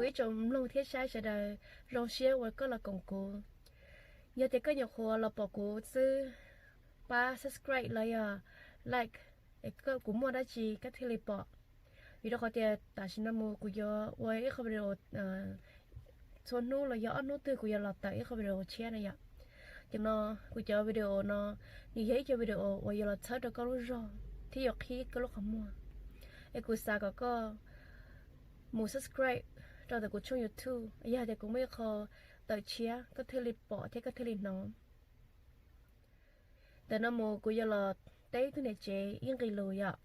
Ib tsoom mloog thiab saib sawv daws, zoo siab uas koj los koom kuv. Yog tias koj nyuam qhuav los pom kuv xwb, pab subscribe los yog like es kuv muaj dab tsi koj thiaj li pom. Vim rau qhov tias tam sim no mus kuv yuav ua ib qho video, txhua hnub los yog ob hnub twg kuv yuav los tawm ib qho video tshiab na yom. Ces no kuv cov video no nws yog ib co video uas yuav los txhawb rau koj lub zog thiab yuav qhib koj lub qhov muag. Es kuv xav kom koj mus subscribe rau ntawm kuv tshooj YouTube, yog tias kuv muaj ib qho tawm tshiab koj thiaj li pom thiab koj thiaj li hnov. Ntawm no mus kuv yuav los teb tus niam tsev ib nqe lus yom.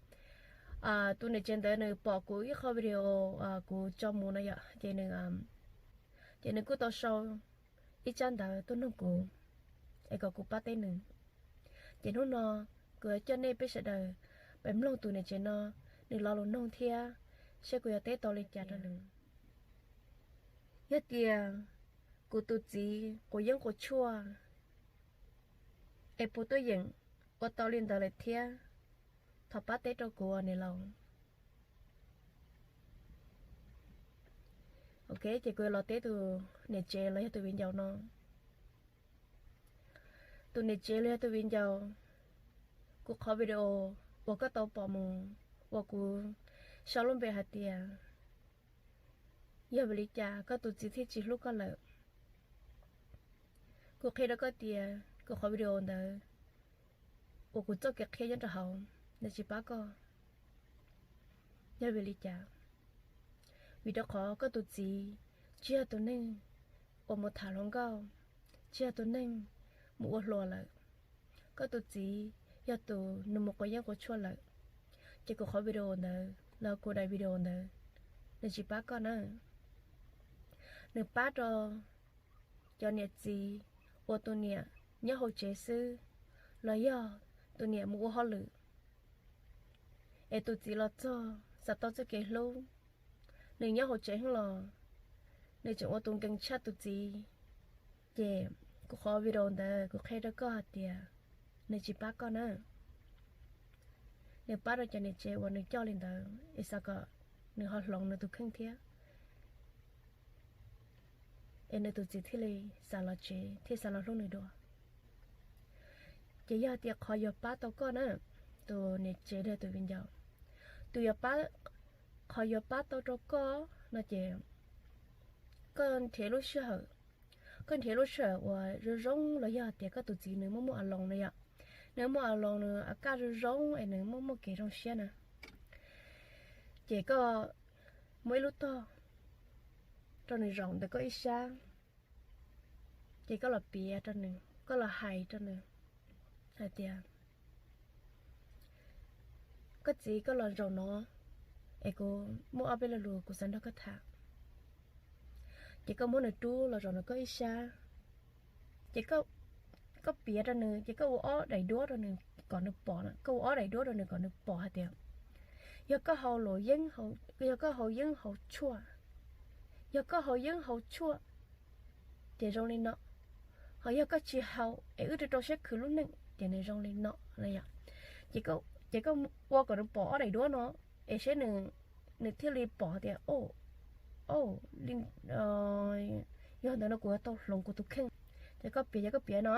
Tus niam tsev ntawd nws pom kuv ib qho video kuv tso mus no yom, ces nws, ces nws kuj tau sau ib tsab ntawv tuaj nug kuv es kom kuv pab teb nws. Ces hnub no kuv yuav coj nej peb sawv daws peb mloog tus niam tsev no nws lo lus nug thiab seb kuv yuav teb tau li cas rau nws. Yog tias kuv tus txiv quav yeeb quav tshuaj es puas tuaj yeem ua tau li ntawd lawm thiab, thov pab teb rau kuv niam laus. Ok, ces kuv yuav los teb tus niam tsev los yog tus viv ncaus no. Tus niam tsev los yog tus viv ncaus, kuv qhov video uas koj tau pom mus uas kuv sau lub npe hais tias yog vim li cas koj tus txiv thiaj tsis hlub koj lawm. Kuv qhia rau koj tias kuv qhov video ntawd uas kuv txoj kev qhia nyob rau hauv nws tsis pab koj. Yog vim li cas? Vim rau qhov koj tus txiv tsis yog tus neeg uas mus tham hluas nkauj, tsis yog tus neeg mus ua hluas lawm. Koj tus txiv yog tus nws mus quav yeeb quav tshuaj lawm. Ces kuv qhov video ntawd los kuv daim video ntawd nws tsis pab koj na. Nws pab rau cov niam txiv uas tus niam nyob hauv tsev xwb, los yog tus niam mus ua hauj lwm, es tus txiv los txog xav tau txoj kev hlub, nws nyob hauv tsev heev los nws tseem ua tus nkees tshaj tus txiv. Ces kuv qhov video ntawd kuv qhia rau koj hais tias nws tsis pab koj na. Nws pab rau cov niam tsev uas nws coj li ntawd es xav kom nws ho hloov nws tus kheej thiab, es nws tus txiv thiaj li xav los tsev thiab xav los hlub nws dua. Ces yog tias qhov yuav pab tau koj na, tus niam tsev los tus viv ncaus, tus yuav pab, qhov yuav pab tau rau koj no ces koj nrhiav lub sij hawm, koj nrhiav lub sij hawm uas zoo zoo los yog tias koj tus txiv nws muaj muaj a loos no yom, nws muaj a loos nws a kaj zoo zoo es nws muaj muaj kev zoo siab na, ces koj muab ib lub tog rau nws zaum ntawm koj ib sab, ces koj los piav rau nws, koj los hais rau nws hais tias, koj txiv, koj los zaum no es kuv muaj ob peb lo lus kuv xav nrog koj tham. Ces koj muab nws rub los zaum ntawm koj ib sab, ces koj piav rau nws, ces koj ua ob daim duab rau nws kom nws pom, koj ua ob daim duab rau nws kom nws pom hais tias yog koj haus luam yeeb, yog koj haus yeeb haus tshuaj, yog koj haus yeeb haus tshuaj ces zoo li no, ho yog koj tsis haus es wb rau rau siab khwv lub neej ces nws zoo li no. Ces koj ua kom nws pom ob daim duab no es seb nws thiaj li pom tias, o, yog ntawd no kuv yuav tau hloov kuv tus kheej. Ces koj piav, ces koj piav no,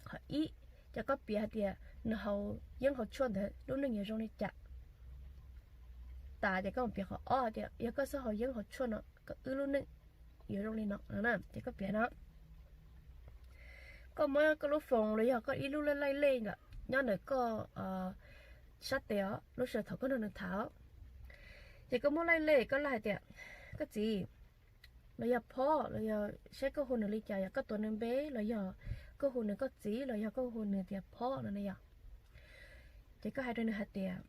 qhov ib, ces koj piav hais tias nws haus yeeb haus tshuaj ntawd lub neej yuav zoo li cas. Tas ces koj mus piav qhov ob tias yog koj txhob haus yeeb haus tshuaj no kom wb lub neej yuav zoo li no no na. Ces koj piav no, koj muab koj lub foos los yog koj ib lub laij lej nyob ntawm koj sab tes os, lub sij hawm thaum koj nrog nws tham os. Ces koj muab laij lej koj laij hais tias, koj txiv, los yog phob, los yog seb koj hu nws li cas, yog koj tuav nws npe los yog koj hu nws koj txiv los yog koj hu nws tias phob no ne yom. Ces koj hais rau nws hais tias,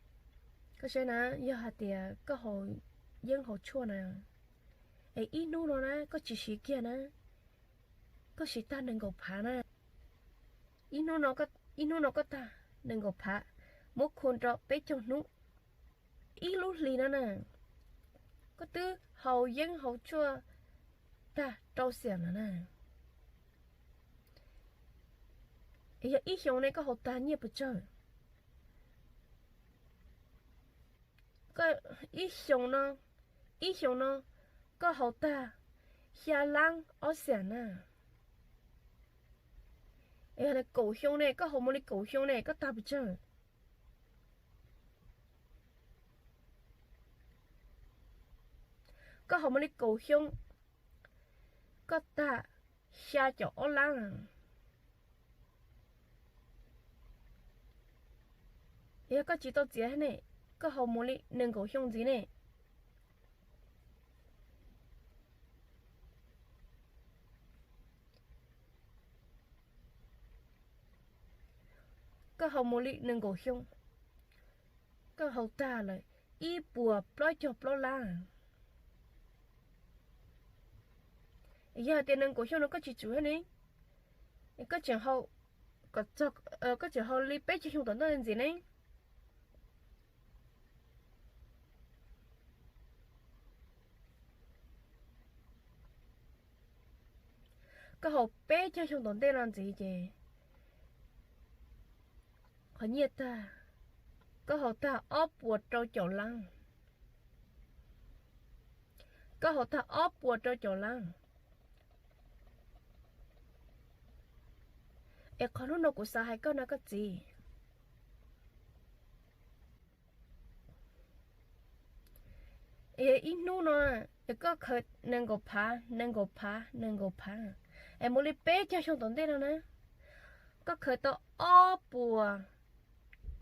koj saib na, yog hais tias koj haus yeeb haus tshuaj na, es ib hnub no na koj tsis siv kiag na, koj siv tag nees nkaum phav na, ib hnub no koj tag nees nkaum phav, muab khu rau peb caug hnub, ib lub hli no na, koj twb haus yeeb haus tshuaj tag rau xiam no na. Es yog ib xyoos ne koj haus tag nyiaj pes tsawg? Ib xyoos no, ib xyoos no Koj haus tag xya lab ob xees na, es kaum xyoo ne, koj haus mus li kaum xyoo ne, koj tag pes tsawg? Koj haus mus li kaum xyoo, koj tag xya caum ob lab. Yog koj tsis tau txiav ne, koj haus mus li nees nkaum xyoo ntxiv ne, koj haus mus li nees nkaum xyoo, koj haus tag lawm ib puas plaub caug plaub lab. Yog tias nees nkaum xyoo no koj tsis tsum ne, koj tseem haus, koj tseem haus li peb caug xyoo tom ntej ntxiv ne. Koj haus peb caug xyoo tom ntej no ntxiv ces qhov nyiaj tag, koj haus tag ob puas rau caum lab. Koj haus tag ob puas rau caum lab. Es qhov hnub no kuv xav hais koj no koj txiv, es ib hnub no es koj khaws nees nkaum phav, nees nkaum phav, nees nkaum phav, es mus li peb caug xyoo tom ntej no na, koj khaws tau ob puas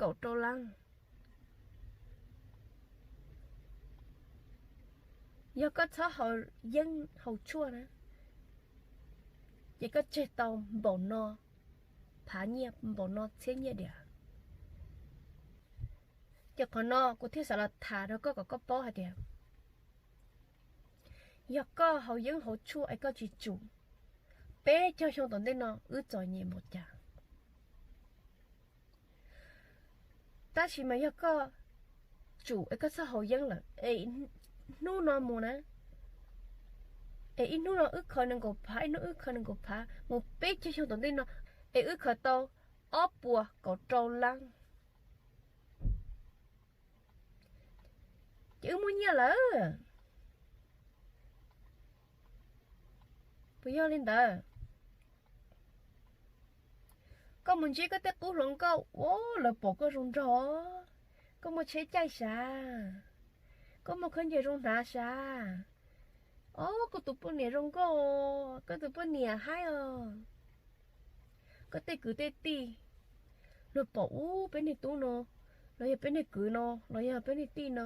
kaum rau lab. Yog koj txhob haus yeeb haus tshuaj na, ces koj tseg tau npaum no phav nyiaj, npaum no txhiab nyiaj diam. Ces qhov no kuv thiaj xav los tham rau koj kom koj paub hais tias yog koj haus yeeb haus tshuaj es koj tsis tsum, peb caug xyoo tom ntej no wb txom nyem npaum cas. Tab sis mas yog koj tsum es koj txhob haus yeeb lawm es hnub no mus na, es ib hnub no wb khaws nees nkaum phav, ib hnub wb khaws nees nkaum phav, mus peb caug xyoo tom ntej no es wb khaws tau ob puas kaum rau lab, ces wb muaj nyiaj lawm. Puas yog li ntawd? Koj mus ntsib koj tej qub hluas nkauj ua lawv pom koj zoo nraug, koj muaj tsheb caij sav, koj muaj khaub ncaws zoo hnav sav, o, koj tus poj niam zoo nkauj, koj tus poj niam haib os, koj tej kwv tej tij luag pom ub peb niag tub no, los yog peb niag kwv no, los yog peb niag tij no,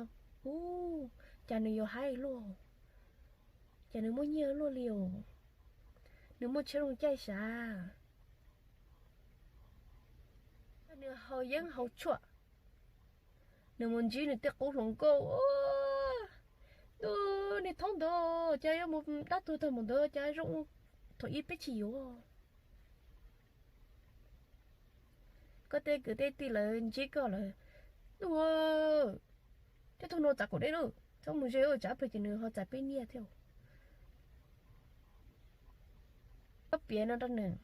ub, cas nws yuav haib luaj, cas nws muaj nyiaj luaj li os, nws muaj tsheb zoo caij sav. Nws haus yeeb haus tshuaj, nws mus ntsib nws tej qub hluas nkauj, ntuj, niag thaub ntawd cas yuav mus dab tuag tag mus ntawd cas zoo, thaum ub peb tsis yuav. Koj tej kwv tej tij lawv ntsib koj lawv, ntuj, tej tug no txav kaum deb lawm, txhob mus ze, tsam pes ces nws ho txais peb nyiaj thiab. Koj piav no rau nws,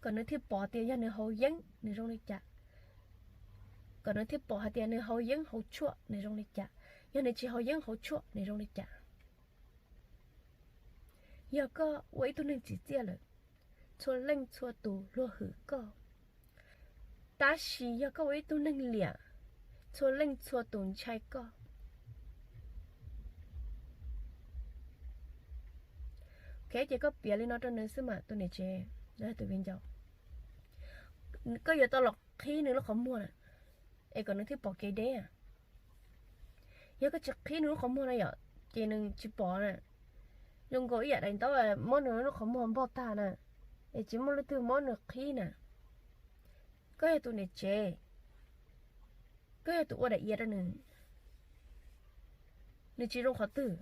kom nws thiaj pom tias yog nws haus yeeb nws zoo li cas, kom nws thiaj pom hais tias nws haus yeeb haus tshuaj nws zoo li cas, yog nws tsis haus yeeb haus tshuaj nws zoo li cas. Yog koj ua ib tug neeg tsim txiaj lawm, txhua leej txhua tus luag hwm koj, tab sis yog koj ua ib tug neeg liam, txhua leej txhua tus ntshai koj. Ok, ces koj piav li no rau nws xwb mas tus niam tsev, tus viv ncaus, koj yuav tau los qhib nws lub qhov muag na, es kom nws thiaj pom kev deb. Yog koj tsis qhib nws lub qhov muag na yom, ces nws tsis pom na. Zoo nkaus ib yam daim ntaub muab nws lub qhov muag npog tag na, es tsis muaj leej twg muab nws qhib na. Koj yog tus niam tsev, koj yog tus ua daim iav rau nws, nws tsis zoo qhov twg,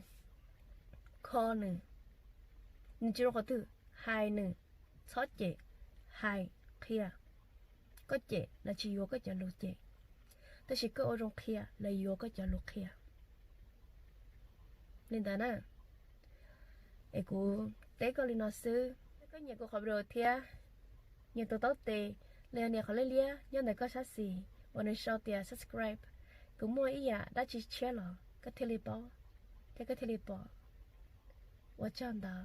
kho nws, nws tsis zoo qhov twg, hais nws, txhob cem, hais, qhia. Koj cem lawv tsis yuav koj cov lus cem, tab sis koj ua zoo qhia lawv yuav koj cov lus qhia. Li ntawd na, es kuv teb koj li no xwb. Yog koj nyiam kuv qhov video thiab nyiam tus taub tes los yog nias qhov liab liab nyob ntawm koj sab xis uas nws sau tias subscribe, kuv muaj ib yam dab tsi tshiab los koj thiaj li paub, thiab koj thiaj li pom. Ua tsaug ntau.